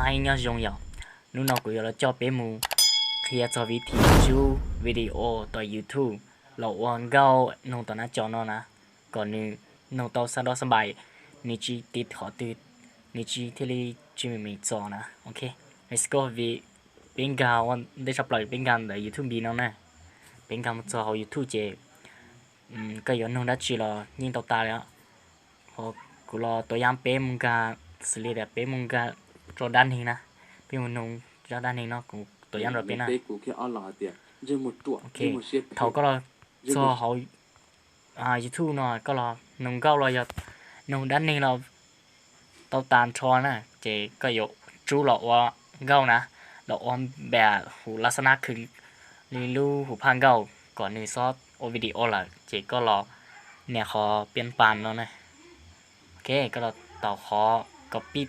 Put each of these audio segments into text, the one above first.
Nyob zoo yom, hnub no kuv yuav los coj peb mus qhia txog vim thim tsuj video tom YouTube los ua nkauj noog tom nab co no na, kom nws noog tau xa dob xa npais, nws tsis tiv qhov twg, nws tsis thiaj li tsis me me txog na. Ok, let's go, vim peb nkag ua ntej tshaj plaws peb nkag ntawm YouTube npis no na. Peb nkag mus txog hauv YouTube ces koj yuav noog dab tsi los yeej tau tas li. Kuv los tuav yam peb mus nkag, xws li tias peb mus nkag rau dab neeg na, peb mus noog zaj dab neeg no kuv tuav yam rau peb na. Ok, thaum koj los txog hauv YouTube no koj los noog nkauj los yog noog dab neeg los tau tas nrho na, ces koj yuav tsub los ua nkauj na, los ua npam huv lab xab nab khwv li lub huv phaj nkauj kom nws xob ua video lawm ces koj los nias qhov pian pas no na. Ok, koj los taus qhov copy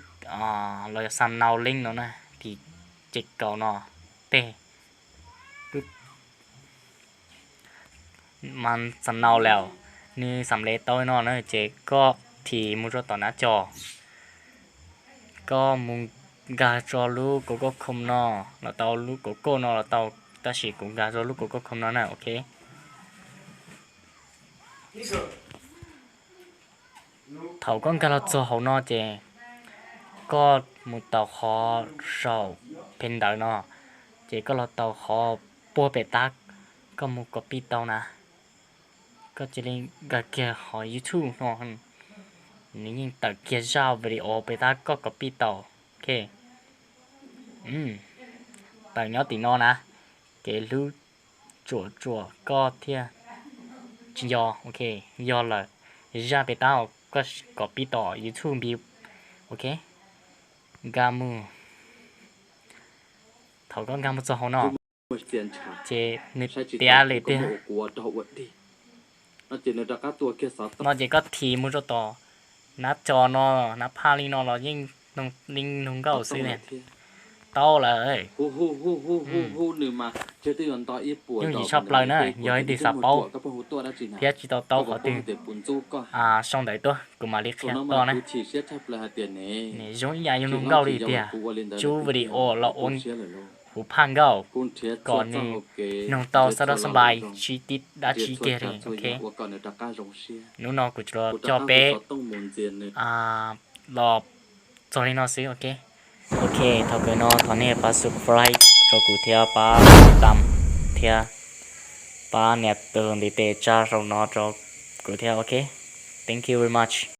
los yog xa nau link no na, tim ces kaum no tej mas xa nau lawm, nws xam le tau no na ces koj thim mus rau tom nab co, koj mus nkag rau lub Google Chrome no los tau, lub Google no los tau, tab sis kuv nkag rau lub Google Chrome no na. Ok, thaum koj nkag los txog hauv no ces koj mus taus qhov saum pem ntawd no, ces koj los taus qhov puag pem tab, koj mus copy tau na. Koj cia li nkag kiag qhov YouTube no, nws yeej tawm kiag zaj video pem tab koj copy tau. Ok, tawm nyob tim no na, ces hlub tsuam tsuam koj thiaj tsis yog. Ok, yog lawm, zaj pem tab koj copy tom YouTube npis. Ok, nkag mus, thaum koj nkag mus txog hauv no ces nws tiav li tiag no ces koj thim mus rau tom nab co no, nab phaj li no los yeej li noog nkauj xwb ne. Tau lawm, yooj yim tshaj plaws na, yog leej twg xav paub thiab tsis tau taub qhov twg, sau ntawv tuaj kuv mam li qhia toj na. Nws zoo ib yam li noog nkauj li tiag, tsub video los ua huv phaj nkauj kom nws noog tau xa dob xa npais tsis tiv dab tsi kiag li. Ok, hnub no kuv tsuas los coj peb los txog li no xwb. Ok, ok, thaum kawg no thov nej pab subscribe rau kuv thiab pab tam thiab pab nias tus ntiv tes tsab rau no rau kuv thiab. Ok, thank you very much.